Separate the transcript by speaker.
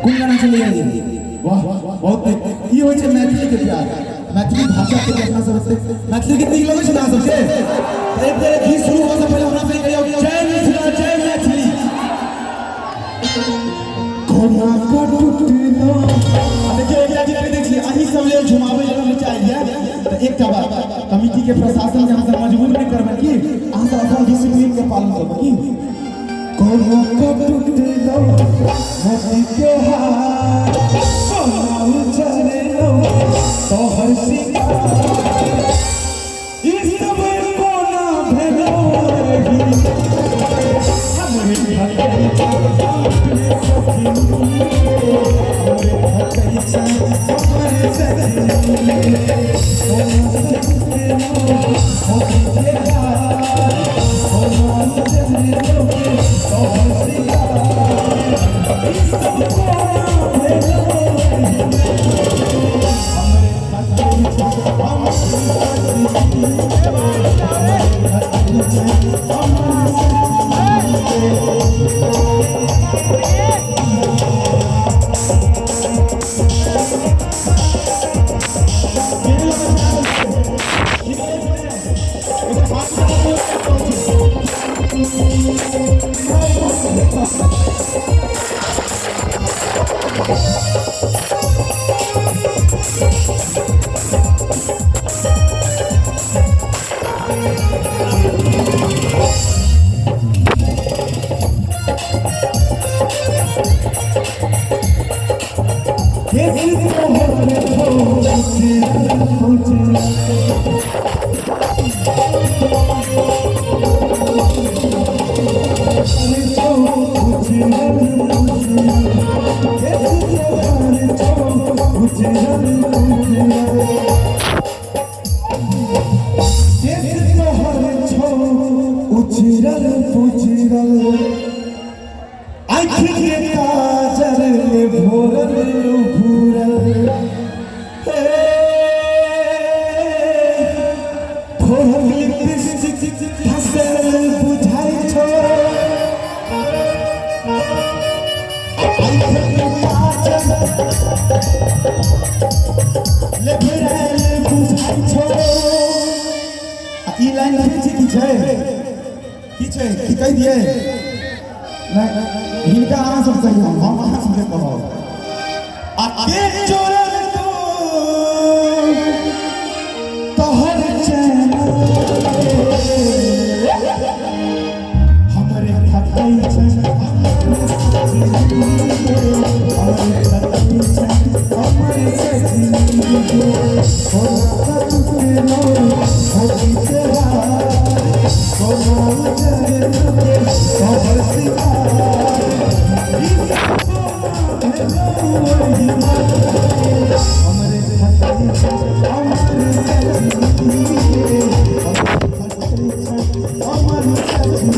Speaker 1: कोन गाना छलै ये? वाह, बहुत नीक। ई होइ छै मैथिली के प्यार, मैथिली भाषा के अपना सब एते मैथिली गीत नीक लगै छै ने अहाँ सबके? तऽ एक बेर गीत शुरू होय से पहिले हमरा सबके कहियौ जय मिथिला जय मैथिली। कोना कऽ टूटलो। आ देखियौ, एकटा गीत कहि दै छी अहीं सब लेल, झुमाबै लेल हम चाहलियै। तऽ एकटा बात, कमिटी के प्रशासन के अहाँ सब मजबूर नहि करबै की, अहाँ सब अपन डिसिप्लिन के पालन करबै की। कोना कऽ टूटलो मोती के हार, कोना उजरलो तोहर सिंगार, ई सब कोना भेलो रही हमरे खतै सखी, हमरे खतै हमर सखी। कोना टूटलो मोती के हार, कोना उजरलो तोहर सिंगार, ई सब कोना भेलो रही हमरे खतै हमर सखी, हमरे खतै हमर सखी। उजरल पुजरल आँखि के काजर ले भोरल भूरल, ठोरक लिपस्टिक धसल बुझाइ छौ। आँखि के काजर ले भोरल बुझाइ छौ। आ ई लाइन लिखै छै की छै, की छै, की कहि दियै? नहि, हिनका अहाँ सब कहियौ, हम अहाँ सबके कहब। आ के चोरल तो तोहर चैन, हमरे खतै छै हमरे खतै छै हमर सखी। कोना टूटलो मोती के हार, कोना उजरलो तोहर सिंगार, ई सब कोना भेलो हमरे खतै छै हमर सखी, हमरे खतै छै हमर सखी।